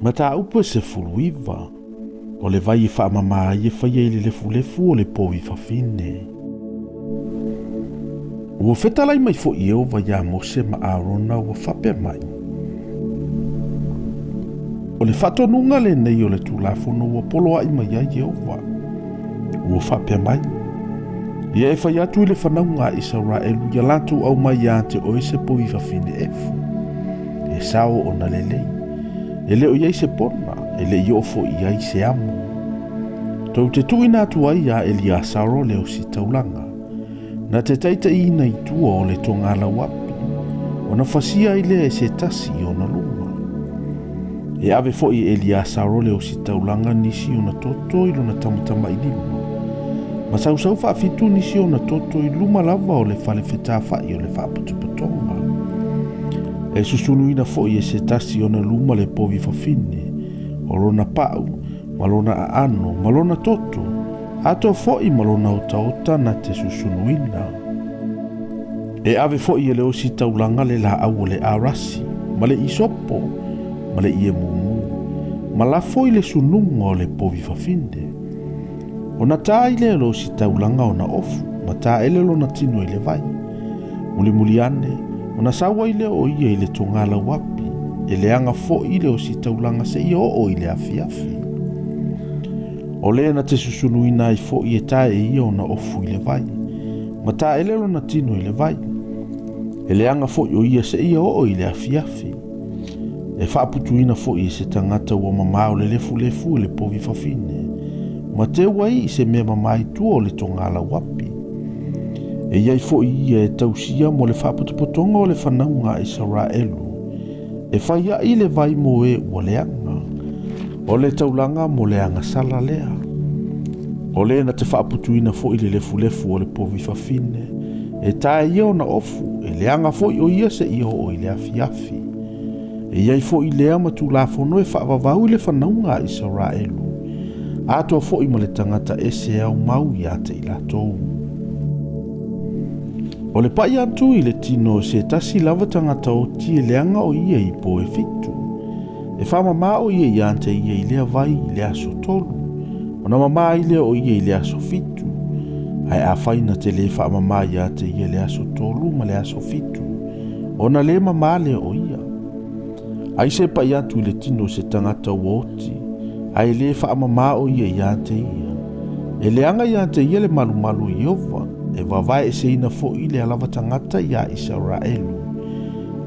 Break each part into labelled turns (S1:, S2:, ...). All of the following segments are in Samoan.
S1: Mataupu e 19, o le vai e faamama ai e faia i le lefulefu o le povi fafine. Ua fetalai mai foi Ieova iā Mose ma Arona ua faapea mai, O le faatonuga lenei o le Tulafono ua poloai mai ai Ieova, ua faapea mai, Ia e fai atu i le fanauga a Isaraelu ia latou aumai ia te oe se povi fafine efu, e sao ona lelei, e le o i ai se pona, e le i oo foi i ai se amo. Tou te tuuina atu ai iā Eliasaro le ositaulaga, na te taitaiina i tua o le togalauapi, ona fasia ai lea e se tasi i ona luma. E ave foi e Eliasaro le ositaulaga nisi ona toto i lona tamatamailima, ma sausau faafitu nisi ona toto i luma lava o le fale fetafa'i o le faapotopotoga. E susunuina foi e se tasi ona luma le povi fafine, o lona pa'u, ma lona aano, ma lona toto, atoa foi ma lona otaota na te susunuina. E ave foi e le ositaulaga le laau o le arasi, ma le isopo, ma le ie mumu, ma lafo i le sunuga o le povi fafine. Ona ta ai lea o le ositaulaga ona ofu, ma taele lona tino i le vai. Mulimuli ane, ona sau ai lea o ia i le togalauapi, e leaga foi le ositaulaga seia oo i le afiafi. O le na te susunuina ai foi e tae e ia ona ofu i le vai, ma taele lona tino i le vai. E leaga foi o ia seia oo i le afiafi. E faaputuina foi e se tagata ua mamao le lefulefu i le povi fafine, ma teu ai i se mea mama i tua o le togalauapi. E i ai foi ia e tausia mo le faapotopotoga o le fanauga a Isaraelu, e fai ai le vai mo e ua leaga. O le taulaga mo le agasala lea. O le na te faaputuina foi le lefulefu o le povi fafine, e tae ia ona ofu, e leaga foi o ia seia oo i le afiafi. E i ai foi lea ma Tulafono e faavavau i le fanauga a Isaraelu, atoa foi ma le tagata ese e aumau ia te i latou. O le pa'i atu i le tino o se tasi lava tagata oti e leaga o ia i po e fitu. E faamama o ia ia te ia i lea vai i le aso 3, ona mama ai lea o ia i le aso 7. Ae afai na te le faamama ia te ia i le aso 3 ma le aso 7, ona le mama lea o ia. Ai se pa'i atu i le tino o se tagata ua oti, ae le faamama o ia ia te ia. E leaga ia te ia le malumalu o Ieova, e vavaeeseina foi lea lava tagata iā Isaraelu.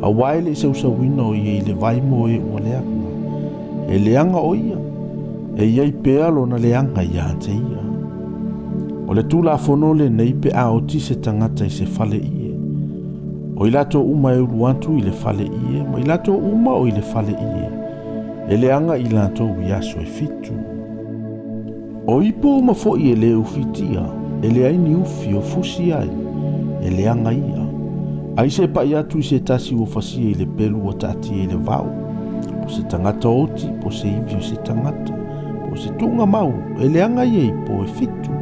S1: Auā e le i sausauina o ia i le vai mo e ua leaga. E leaga o ia, e i ai pea lona leaga ia te ia. O le Tulafono lenei pe a oti se tagata i se fale ie. O i latou uma e ulu atu i le fale ie, ma i latou uma o i le fale ie, e leaga i latou i aso e 7. O ipu uma foi e le ufitia, e leai ni ufi o fusi ai, e leaga ia. Ai se pa'i atu i se tasi ua fasia i le pelu ua taatia i le vao, po se tagata oti, po se ivi o se tagata, po se tuuga mau, e leaga ia i po e 7.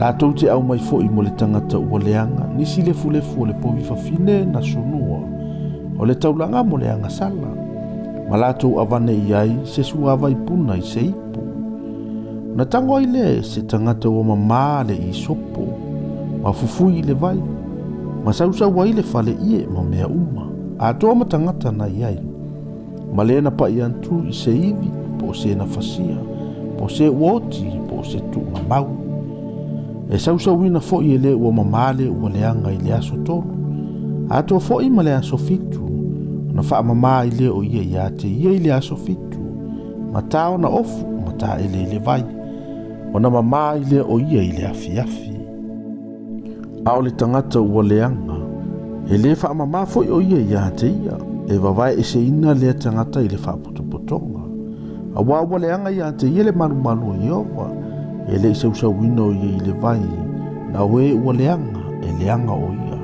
S1: Latou te aumai foi mo le tagata ua leaga, nisi lefulefu o le povi fafine na sunua, o le taulaga mo le agasala, ma latou avane i ai se suavai puna i se ipu. Na tago ai lea e se tagata ua mamā le isopo, ma fufui i le vai, ma sausau ai le fale ie ma mea uma, atoa ma tagata na i ai. Ma le na pa'i atu i se ivi, po o se na fasia, po o se ua oti, po o se tuuga mau. E sausauina foi e le ua mamā le ua leaga i le aso 3, atoa foi ma le aso 7, ona faamama ai lea o ia ia te ia i le aso 7, ma tā ona ofu, ma taele i le vai, ona mama ai lea o ia i le afiafi. A o le tagata ua leaga, e le faamama foi o ia ia te ia, e vavaeeseina lea tagata i le faapotopotoga. Auā ua leaga ia te ia le malumalu o Ieova, e le i sausauina o ia i le vai, na o e ua leaga, e leaga o ia.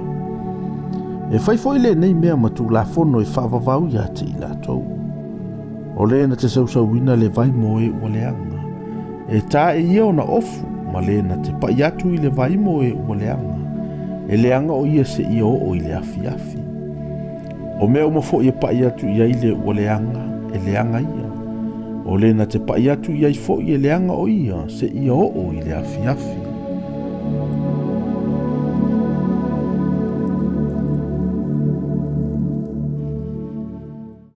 S1: E fai foi lenei mea ma Tulafono e faavavau ia te i latou. O le na te sausauina le vai mo e ua leaga, e ta e ia ona ofu, ma le na te pa'i atu i le vai mo e ua leaga, e leaga o ia seia oo i le afiafi. O mea uma foi e pa'i atu i ai le ua leaga, e leaga ia. O le na te pa'i atu i ai fo'i e leaga o ia seia oo i le afiafi.